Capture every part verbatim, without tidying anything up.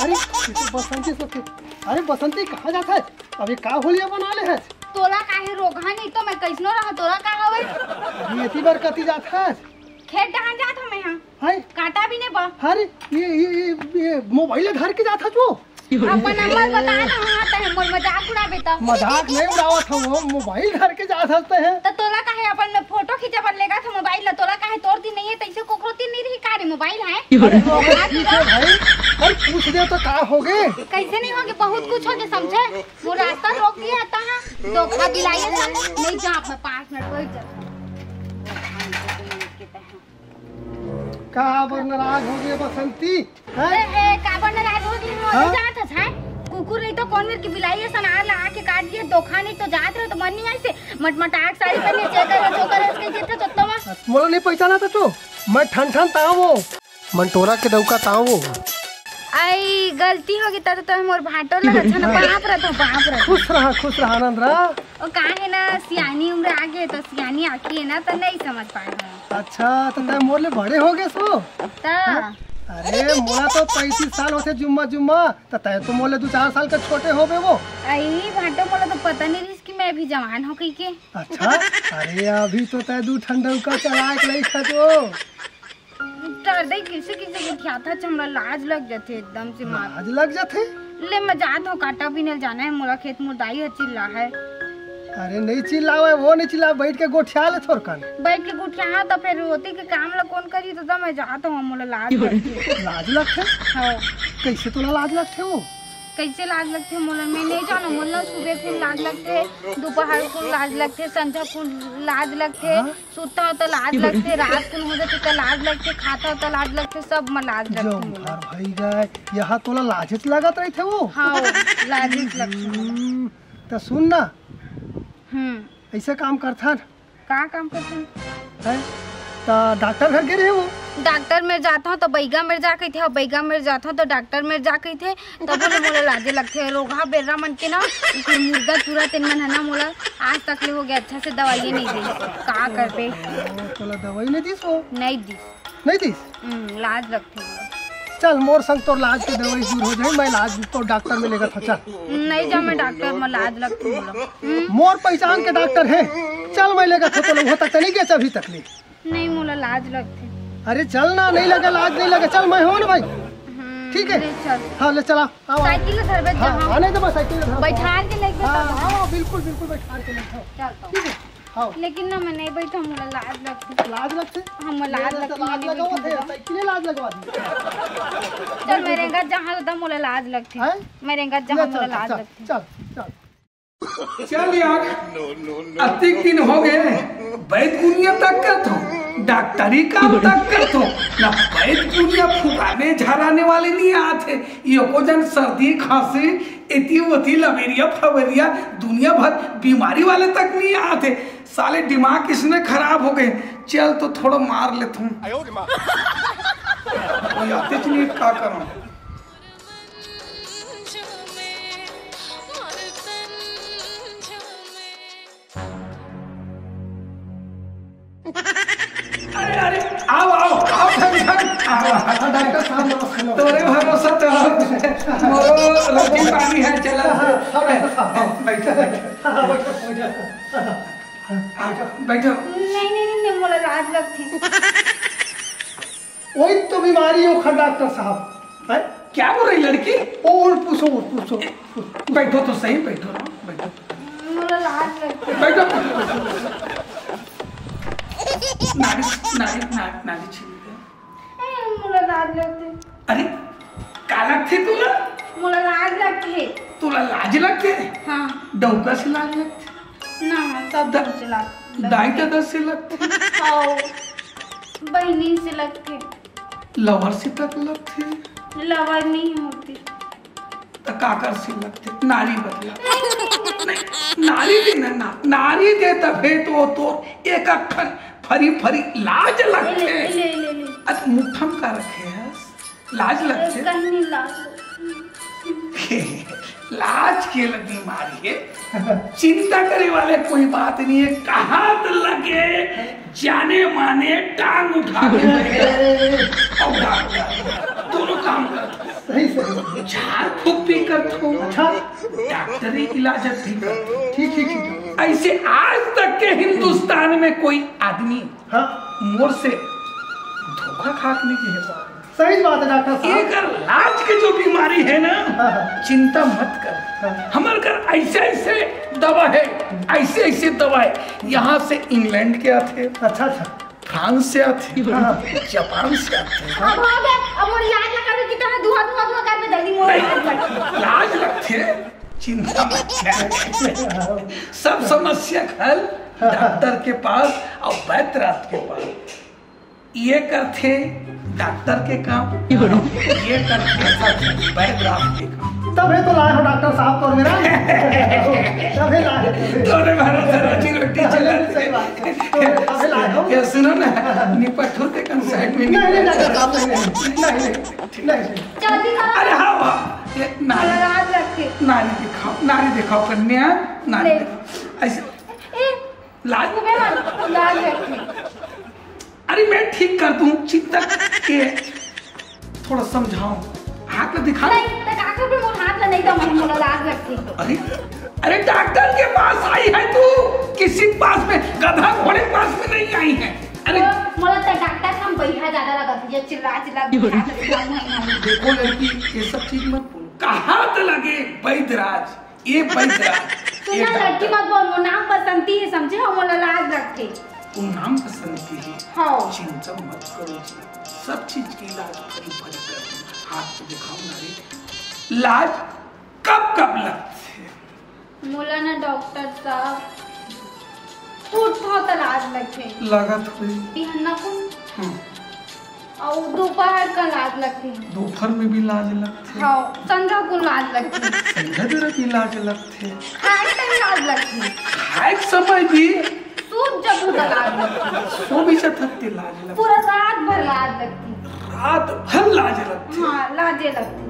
अरे, ये तो बसंती सोचे। अरे बसंती, कहाँ जात हस? अभी का होलिया बना ले हस? तोला काहे रोगहा नहीं तो मैं कैसनो रहा, तोला का हवे? अभी एती बर कती जात हस? खेत डहान जात हूँ मैं यहाँ। हाय। काटा भी नहीं बा। अरे, ये, ये, ये, ये मोबाइल धर के जात हस वो? अपन नंबर बता ना, हाँ, तहे मोर मजाक उड़ाबे त। मजाक नहीं उड़ावत हूँ, वो मोबाइल धर के जात हस तहे। त तोला काहे अपन में फोटो खींचे बर लेगा था मोबाइल ला? तोला काहे तोर तीर नहीं है, तैसे कोकरो तीर नहीं रही का रे मोबाइल है? अरे, तो अगर ठीक है भाई, अरे पूछ दे तो का होगे? कैसे नहीं होगे, बहुत कुछ होगे, समझे? वो रास्ता रोक दिया था, हाँ, धोखा दिलाइए सब। नहीं जा, मैं पाँच मिनट बैठ जा। का बर नाराज हो गए बसंती? हैं? ए, ए, काबर नाराज हो गई हो? हाँ? जात हस, हैं? कुकुर नहीं तो कौन मेरे की बिलाई असन आर ला आके काट दिए, धोखा नहीं तो जात रहे तो मन नहीं आई से मटमटाक साड़ी पहने, चेकर है, चोकर है, इसके जितना तो तमा। मोला नहीं पहचाना था तू? मैं ठन ठन ताव वो, मंटोरा के डौका ताव वो। आई गलती हो गई, त तो मोर भांटो लगा अच्छा ना, बाप रहा तो बाप रहा। खुश रहा, खुश रहा, आनंद रहा। ओ काहे ना, सियानी उम्र आ गई तो सियानी आँखी है ना, तो नहीं समझ पाए हो। अच्छा, तो तै मोर ले बड़े हो गए सो? त हाँ? अरे, मोला तो पैंतीस साल होते जुम्मा जुम्मा, तो तै तो मोर ले दो चार साल का छोटे होबे वो। आई भांटो, मोला तो पता नहीं रहिस कि मैं अभी जवान हो कही के। अच्छा, अरे अभी तो तै दू ठन डौका चला के लई खा जो। कर दे किसी किसी को क्या था, हमरा लाज लग जाते एकदम से मार। लाज लग जाते? ले मैं जात हूँ, काटा बीने जाना है, मोला खेत मोर दाई ह चिल्ला है। अरे नहीं चिल्लावे, वो नहीं चिल्ला, बैठ के गोठिया ले थोरकन। बैठ के गोठिया, हाँ, तो फिर रोटी के काम ला कौन करी, तो, तो मैं जात हूँ, मोला लाज लगथे। लाज लगथे? हाँ। कैसे तोला लाज लगथे वो? कैसे लाज लगथे मोला, मैं नहीं जानव। मोला सुबह कुन लाज लगथे, दोपहर कुन लाज लगथे, संझा कुन लाज लगथे, हाँ? सुतत हव त लाज लगथे, रात कुन हो जाथे त लाज लगथे, खात हव त लाज लगथे, सब म लाज लगथे मोला। जौन भर भई गए, यहाँ तोला लाजेच लगत रहिथे वो। हाँ, लाजेच लगथे मोला। हम्म, त सुन ना, हम्म। ऐसे काम करथन। का काम करथन? हैं? त डॉक्टर घर गे रहे वो? डॉक्टर मेर जात हव त बैगा मेर जा कहिथे, अउ बैगा मेर जात हव त डॉक्टर मेर जा कहिथे। तभो ले मोला लाजे लगथे, रोगहा बेर्रा मन के ना, ओकर मुर्दा चूरा तेन मन ह ना मोला आज तक ले हो गया, अच्छा से दवाई नहीं दे। का करबे? ओ, तोला दवाई नहीं दिस वो? नहीं दिस। नहीं दिस? हम्म, लाज लगथे मोला। चल, मोर संग तोर लाज के दवाई दूर हो जाए, मैं लाज तो डॉक्टर में लेगत हव, चल। नहीं जा, मैं डॉक्टर में लाज लगथे मोला। हम्म। मोर पहचान के डॉक्टर है, चल मैं लेगत हव तोला, वो तक तो नहीं गया अभी तक ले। नहीं, मोला लाज लगथे। अरे चल ना, नहीं लगे, लाज नहीं लगे, चल मैं हूँ ना भाई। हम्म, ठीक है? ले चल। हाँ, ले चला, आओ, आओ। साइकिल ल धरबे हाँ, जहाँ। हाँ, नहीं तो मैं साइकिल ल धरबे। बैठार के लेके हाँ, तब। हाँ, हाँ, बिल्कुल, बिल्कुल बैठार के लेके आओ। चल तो। ठीक है? हाँ। लेकिन ना, मैं नहीं बैठा, मोला लाज लगथे। लाज लगथे? हाँ, मोला लाज मेरे लगथे, तो लाज मैं नहीं लगवा बैठूँ दे, तो। साइकिल ही लाज लगवा दी। चल, मैं रेंगत जहाँ होता, मोला लाज लगथे। हैं? मैं रेंगत ले जहाँ, चल, मोला लाज चल, लगथे। चल, चल। चल यार, अतिक दिन हो गए, बैद गुनिया तक का थो, डॉक्टरी काम तक का थो, ना बैद गुनिया फुकाने झराने वाले नहीं आते। ये को जन सर्दी, खांसी, एती ओती, लबेरिया, फबेरिया, दुनिया भर बीमारी वाले तक नहीं आते। साले दिमाग इसने खराब हो गए। चल तो थोड़ा मार लेता हूँ। कोई आते च नहीं, का करूँ? अरे, अरे, आओ, आओ, आओ, आओ, आओ, आओ। हाँ, डॉक्टर साहब, नमस्कार। तोरे भरोसा तो हम, मोरो रोटी पानी है, चला। हाँ, हाँ, हाँ, डॉक्टर साहब। हाँ, बैठो, बैठो। हाँ, हाँ, बैठो, बैठो। हाँ, हाँ, बैठो। नहीं, नहीं, नहीं, नहीं, मोला लाज लगथे। वही तो बीमारी हो खा डॉक्टर साहब, हैं? क्या बोल रही लड़की? ओ, और पूछो, और पूछो, पूछो। बैठो तो सही, बैठो ना, बैठो। मोला लाज लगथे। बैठो। नारी, नारी, ना-, नारी छीन ले। ए, मोला लाज लगथे। अरे, का लगथे तोला? मोला लाज लगथे। तोला लाज लगथे? हाँ। डौका से लाज लगथे? ना, सब दा-, कुछ लाज लगथे। दाई ददा से लगथे? हाँ, बहिनी से लगथे। लवर से तक लगथे? लवर नहीं होती। त काकर से लगथे? नारी बतला। नहीं, नारी दे ना, ना, नारी दे त फेर तो, तो एक अक्खन फरी फरी लाज लगथे। ले, ले, ले, ले। अत मुट्ठम का रखे हस? लाज लगथे? कहीं नहीं लाज लगथे। लाज के ल बीमारी हे। चिंता करे वाले कोई बात नहीं है। कहात लगे जाने माने टांग उठा के बैठे। और टांग उठा के। दोनों काम करते हैं। सही, सही। झाड़ फूक भी करथो, अच्छा। डॉक्टरी इलाज भी करथो। ठीक, ठीक, ठीक। ऐसे आज तक के हिंदुस्तान में कोई आदमी हाँ। मोर से धोखा खा के नहीं कहे पावे। सही बात है डॉक्टर साहब। एकर लाज के जो बीमारी है ना, हाँ, हाँ। चिंता मत कर। हाँ। हमर घर ऐसे ऐसे दवा है, ऐसे ऐसे दवा है, यहाँ से इंग्लैंड के आथे, अच्छा, अच्छा। फ्रांस से आथे, हाँ। जापान से आथे। अब हो गया, अब मोर इलाज ना करबे कि तैं धुआं, धुआं, धुआं करबे, जल्दी मोर नहीं, इलाज कर। लाज लगथे, चिंता मत कर। सब समस्या के हल डॉक्टर के पास और वैद्यनाथ के पास। ये करथे डॉक्टर के काम, ये करथे वैद्यनाथ के काम। तभे तो लाए हो डॉक्टर साहब तोर मेर, तभे लाए हो। तोरे भरोसे रोजी रोटी चलत हे। सही बात है। तभे लाए हो। ये सुनो ना, निपट होते कम साइड में नहीं, नहीं, डॉक्टर साहब, नहीं, नहीं, नहीं, नहीं, नहीं। जल्दी करो। अरे हाँ, हाँ, ये नारी, नारी दिखाओ, नारी दिखाओ कन्या, नारी दिखाओ। ऐसे ए, लाज, लाज रखे। अरे मैं ठीक कर दूं, चिंता के थोड़ा समझाओ, हाथ में दिखा। नहीं, तो डॉक्टर पे मोर हाथ में नहीं दम, मोला लाज लगथे। अरे, अरे डॉक्टर के पास आई है तू, किसी के पास में, गधा घोड़े के पास में नहीं आई है। अरे मोला तो डॉक्टर हम बैठा ज्यादा लगत है, ये चिल्ला चिल्ला दिखा के दिखा, नहीं, नहीं। देखो लड़की, ये सब चीज मत बोलो। कहाँ तो लगे बैदराज, ये बैदराज। सुना, लड़की मत बोल, मोर नाम बसंती है, समझे हो, मोला लाज लगथे। वो नाम बसंती है। हाँ। चिंता मत करो जी, सब चीज के इलाज भरी भरी कर दूं। हाथ तो दिखाओ ना रे। लाज कब कब लगथे? मोला ना डॉक्टर साहब, उठो त लाज लगथे। लगत हुई। बिहन्ना कुन? हम्म। अउ दोपहर का लाज लगथे। दोपहर में भी लाज लगथे। हाँ, संझा को लाज लगथे। संझा बेरा भी लाज लगथे। खाए टाइम लाज लगथे। खाए के समय भी। सूत जब उठा लाज लगथे। सो भी जथक के लाज लगथे। पूरा रात भर लाज लगथे। रात भर लाज लगथे। हाँ, लाजे लगथे।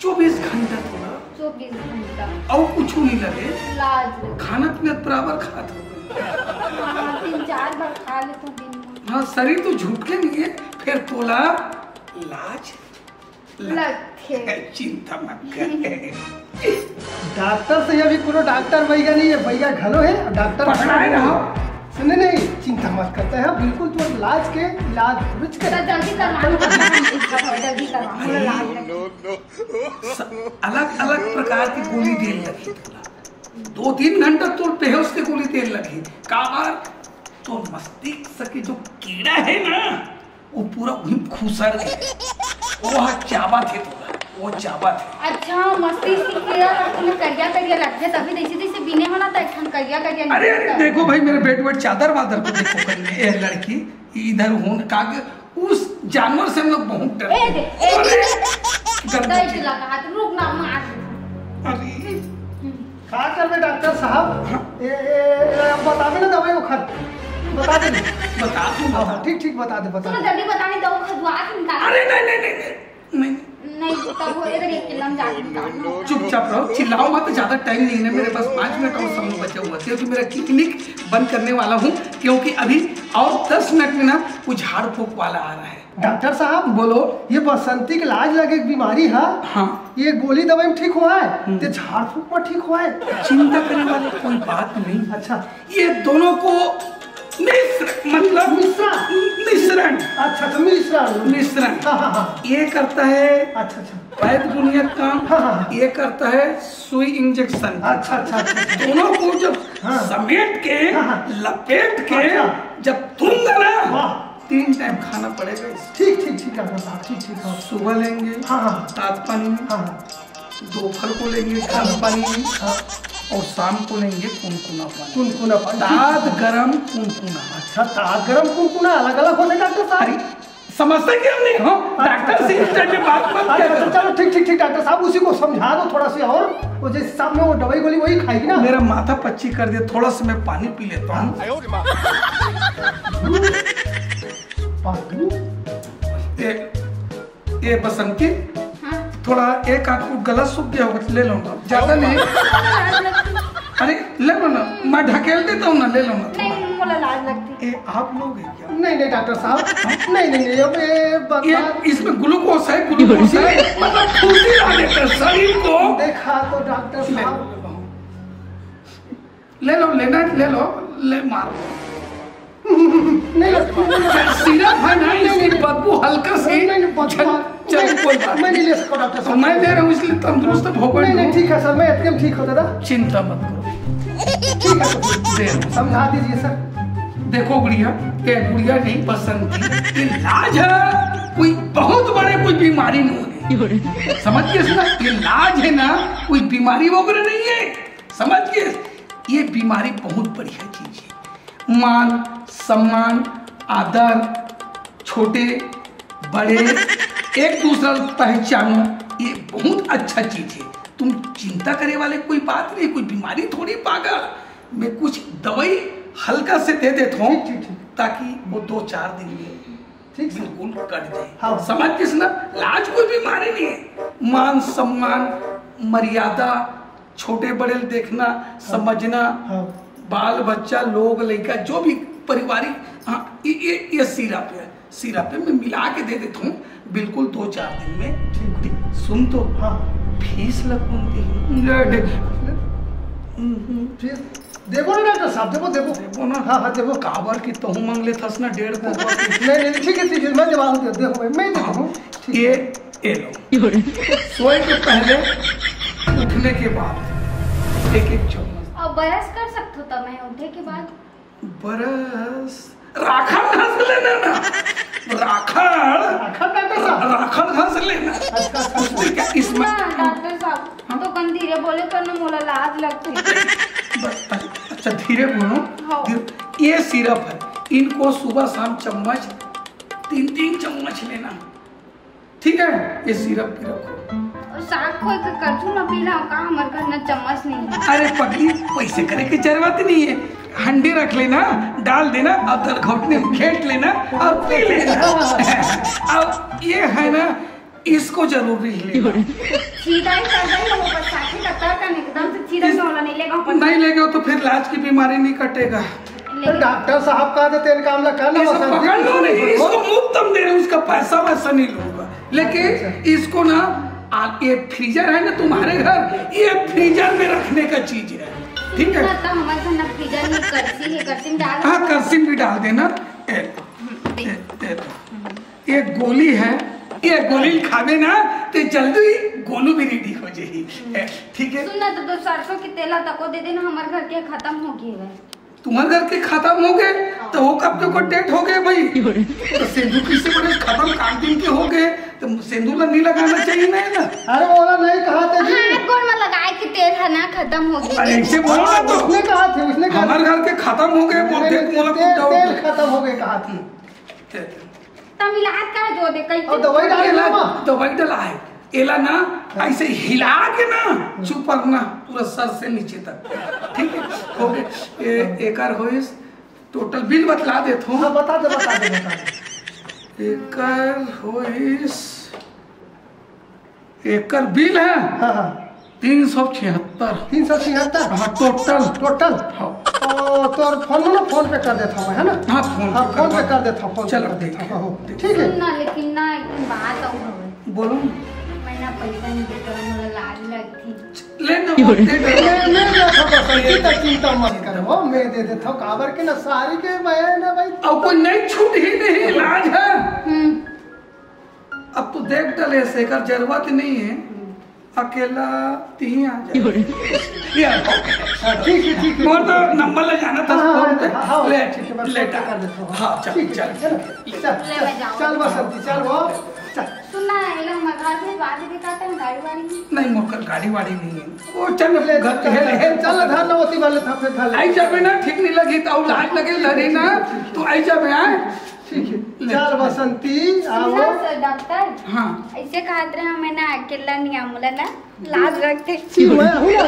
चौबीस घंटा थोड़ा। चौबीस घंटा। अउ कुछ नहीं लगे। लाज लगथे। खाना पीना बराबर खात हो। हाँ, तीन चार बार खा लेथो दिन में। हाँ, शरीर तो झुकथे नहीं है, फिर तोला लाज लगथे। चिंता मत कर। डॉक्टर से अभी कोनो डॉक्टर भैया नहीं है, भैया घलो है, डॉक्टर पकड़ाए रहो। सुने नहीं, चिंता मत करते हैं, बिल्कुल तो लाज के इलाज रुच के। तो जल्दी करवा लो, जल्दी करवा लो, लाज लगथे। अलग अलग प्रकार की गोली देन लगी। दो तीन घंटा तो बेहोश के गोली देन लगी। काबर? तो मस्तिष्क के जो कीड़ा है ना, वो पूरा वहीं खुसर गया। वो हा चाबा थे तोला, वो चाबा थे। अच्छा, मस्तिष्क के कीड़ा लगथे, करिया करिया लगथे, तभी जैसे जैसे बिने हो ना, तो एक ठन करिया करिया अरे, अरे, निकलता है। देखो भाई, मेरे बेड वेड चादर वादर को देखो कहीं, ये लड़की इधर हूँ, काग-, उस जानवर से हम लोग बहुत डरते ए दे, हैं। ए अरे, दे। गंदा दे चीज। लगा हाथ, रुक ना, मार। अरे। हम्म। का करबे डॉक्टर साहब? हाँ। ए, ए, ए, अब बताबे ना दवाई ओखर। बता दे। बता दूं, हाँ, बता। ठीक, ठीक, बता दे, बता सुनो, दे। जल्दी बता, नहीं तो वो खजुआ से निकाल। अरे, नहीं, नहीं, नहीं, नहीं, नहीं। नहीं, तब वो इधर एक किलो में जाके निकाल लो। चुपचाप रहो, चिल्लाओ मत, ज्यादा टाइम नहीं है मेरे पास, पाँच मिनट और समय बचा हुआ है, क्योंकि मेरा क्लिनिक बंद करने वाला हूँ, क्योंकि अभी और दस मिनट में ना वो झाड़ फूक वाला आ रहा है। डॉक्टर साहब, बोलो। ये बसंती के लाज लगे एक बीमारी है। हाँ। ये गोली दवाई में ठीक हुआ है, हम्म। ते झाड़ फूक में ठीक हुआ है। चिंता करने वाली कोई बात नहीं। अच्छा। ये दोनों को मिश्र, मतलब मिश्रा। मिश्रण। अच्छा, अच्छा, मिश्रण। मिश्रण। हाँ, हाँ, हाँ। ये करता है अच्छा, अच्छा। वैद्य बुनियत काम, हाँ, हाँ, हाँ। ये करता है सुई इंजेक्शन। अच्छा, अच्छा, अच्छा, अच्छा। दोनों को जब हाँ। समेट के, हाँ, हाँ। लपेट के अच्छा। जब दूंगा ना, वाह। तीन टाइम खाना पड़ेगा इसको। ठीक, ठीक, ठीक, डॉक्टर साहब, ठीक, ठीक, हाँ। सुबह लेंगे हाँ, हाँ। ताद पानी में, हाँ, हाँ। दोपहर को लेंगे गर्म पानी में हाँ। और शाम को लेंगे कुनकुना पानी। कुनकुना पानी, ठीक। ताद गरम कुनकुना। अच्छा, ताद गरम कुनकुना अलग-अलग होथे डॉक्टर साहब? अरे, समझते क्यों नहीं हो? अच्छा, डॉक्टर से अच्छा। इस टाइप की बात मत अच्छा, किया अच्छा, करो। चलो, ठीक, ठीक, ठीक, डॉक्टर साहब, उसी को समझा दो थोड़ा सा और, वो जिस हिसाब में वो दवाई गोली वही खाएगी ना। मेरा माथा पच्ची कर दिया, थोड़ा सा मैं पानी पी लेता हूँ। पानी? ये, ये बसंती, हाँ। थोड़ा एक आध फुट गला सूख गया होगा, ले लो ना, ज्यादा नहीं। अरे, ले लो ना, मैं ढकेल देता हूँ ना, ले लो ना थोड़ा। नहीं, मोला लाज लगथे। ए, आप लोग हैं क्या? नहीं, नहीं डॉक्टर साहब, नहीं, नहीं, नहीं, अब ये बात, ये बात इसमें ग्लूकोज है, ग्लूकोज है, मतलब फुर्ती ला देता है शरीर को। देखा तो डॉक्टर ले। साहब, ले लो, लेना है, ले लो, ले मारो। नहीं, नहीं, नहीं, नहीं। सिरप है ना, नहीं, इसकी नहीं, बदबू हल्का सी नहीं, नहीं, बदबू चल, आ-, चल, नहीं, कोई बात मैं नहीं नहीं। ले सकता डॉक्टर तो साहब। मैं दे रहा हूँ, इसलिए तंदुरुस्त भोगो नहीं, नहीं, नहीं। ठीक है सर, मैं एकदम ठीक हो दादा। चिंता मत करो। ठीक है सर। दे रहा हूँ। समझा दीजिए सर। देखो गुड़िया, ये गुड़िया नहीं, बसंती, ये लाज है, कोई बहुत बड़े कोई बीमारी नहीं है। समझ गए ना? ये लाज है ना, कोई बीमारी वगैरह नहीं है। समझ गए? ये बीमारी बहुत बढ़िया चीज है। मान, सम्मान, आदर, छोटे, बड़े, एक दूसरा पहचानो, ये बहुत अच्छा चीज है। तुम चिंता करे वाले कोई बात नहीं, कोई बीमारी थोड़ी पागल। मैं कुछ दवाई हल्का से दे देता हूँ, ठीक, ठीक, ठीक। ताकि वो दो चार दिन में ठीक सर। बिल्कुल कट जाए। हाँ। समझ गए ना? लाज कोई बीमारी नहीं है। मान सम्मान, मर्यादा, छोटे बड़े देखना, समझना, हाँ। बाल बच्चा, लोग, लड़का, जो भी पारिवारिक, हाँ, ये ये ये सिरप है, सिरप है, मैं मिला के दे देता हूँ, बिल्कुल दो चार दिन में। ठीक। सुन तो, हाँ। फीस लगवाती हूँ। ले, ले। हम्म, हम्म। फीस देबो ना डॉक्टर साहब, देबो, देबो। देबो ना। हाँ, हाँ, देबो। काबर कि तहूँ मांग लेथस ना डेढ़ को। नहीं, नहीं, ठीक है, ठीक है, मैं देबो, देबो भाई, मैं देबो। ठीक। ये, ये लो। सोए के पहले, उठने के बाद एक एक चम्मच। और ब्रश कर सकथो तब मैं उठे के बाद? ब्रश, राखड़ घस लेना ना। राखड़। राखड़ डॉक्टर साहब। राखड़ घस लेना। अच्छा, अच्छा, अच्छा। उसमें क्या, इसमें ना, डॉक्टर साहब, हाँ? तो कन धीरे बोले कर ना, मोला लाज लगथे। बस, अच्छा, धीरे बोलो। हाँ। धीरे। ये सिरप है, इनको सुबह शाम चम्मच, तीन तीन चम्मच लेना, ठीक है? ये सिरप भी रखो। और साग खोए के करथू ना पीला, का हमर घर ना चम्मच नहीं है। अरे पगली, वैसे करे की जरूरत नहीं है, हंडी रख लेना, डाल देना, और दर घोटने में घेट लेना और पी लेना। अब ये है ना, इसको जरूरी है। सीधा ही कर दे, वो बस साथी का तर्क है, एकदम से सीधा इस-, नहीं होला, नहीं लेगा अपन। नहीं लेगा तो फिर लाज की बीमारी नहीं कटेगा। लेकिन डॉक्टर साहब कहा देते, इनका हमला कर लो, इसको बसंती पकड़ लो, नहीं, इसको मुफ्त हम दे रहे हैं, उसका पैसा वैसा नहीं लूंगा। लेकिन अच्छा। इसको ना, आ, ये फ्रीजर है ना तुम्हारे घर, ये फ्रीजर में रखने का चीज है, ठीक है? ना तो हमारे घर ना फ्रीजर में करसी है, करसी में डाल हाँ, करसी में भी डाल देना। ए, हम्म, दे। ए, ए, ए, एक गोली है, ये गोली खावे ना, ते जल्दी गोलू भी रेडी हो जाही। ए, ठीक है? सुन ना, तो दो सरसों के तेला तको दे देना, हमारे घर के खत्म हो गए है। तुम्हारे घर के खत्म हो गए, तो वो कब के को डेट हो गए भाई? तो सिंदूर किससे बड़े खत्म काम दिन के हो गए, तो सिंदूर ला नहीं लगाना चाहिए ना, है ना? अरे, वो वाला नहीं कहा था जी। हाँ, कौन में लगाए कि तेल है ना, खत्म हो गया। अरे, ऐसे बोलो हाँ, तो। उसने कहा था, उसने कहा हमारे था। घर के खत्म हो गए, बोलते नहीं, नहीं, बोला, तेल, पूछा तेल होता। खत्म हो गए, कहा था। तेल। तब इलाज का जो दे, कहीं और दवाई डाले ना, माँ? दवाई डाला है। एला ना, ऐसे हिला के ना, चुपरना, पूरा सर से नीचे तक। ठीक है? हो गए। ए-, एकर होइस, टोटल बिल बतला देत हूँ। हाँ, बता दे, बता दे, बता दे। एकर होइस, एकर बिल है हाँ, हाँ। तीन सौ छिहत्तर। तीन सौ छिहत्तर? हाँ, टोटल। टोटल? हाँ। तो तोर फोन में ना, फोन पे कर देता हूँ मैं, है ना? हाँ, फोन हाँ, पे फोन पे करवा। कर देता हूँ, फोन पे चलो, कर देता ठीक हूँ, है, हाँ, हो। ठीक है। सुन ना, लेकिन ना, एक बात और है। बोलो। मैं ना पैसा नहीं देता, मुझे लाज लगती। ले ना, दे दे। मैं, मैं दे देता हूँ, बस चिंता, चिंता मत करो, मैं दे देता हूँ। काबर के ना, सारी के मैं ना भाई। अब कोई नहीं, छूट ही नहीं, लाज है। हम्म। अब तू देख डले से एकर जरूरत नहीं है, अकेला तिही आ जाए। ये आ। हाँ, ठीक है, ठीक है। मोर तो नंबर ले जाना था हाँ, हाँ, फोन पे। हाँ, हाँ, ले, ठीक है, मैं ले, फोन पे कर देता हूँ। हाँ, चल, ठीक है, चल। चल, चल, ले, मैं जाऊँ। चल बसंती, चल वो, चल। सुन ना, ये लोग मगर भी बात भी करते हैं, गाड़ी वाड़ी में। नहीं, मोर कर गाड़ी वाड़ी नहीं है। वो चल, ले, घर चल, पे चल, ले, चल, ले। चल, धर ना, ओती वाले था, फिर धर ले। आई जाबे ना, ठीक नहीं लगी, तो लाज लगे, धरे ना, तू आई जाबे, आए। ठीक है। ले। चल बसंती, आओ। सुन ना, डॉक्टर। हाँ। ऐसे कहत रहे, मैं ना अकेला नहीं आऊँ, बोला ना, लाज लगते। मैं हूँ ना।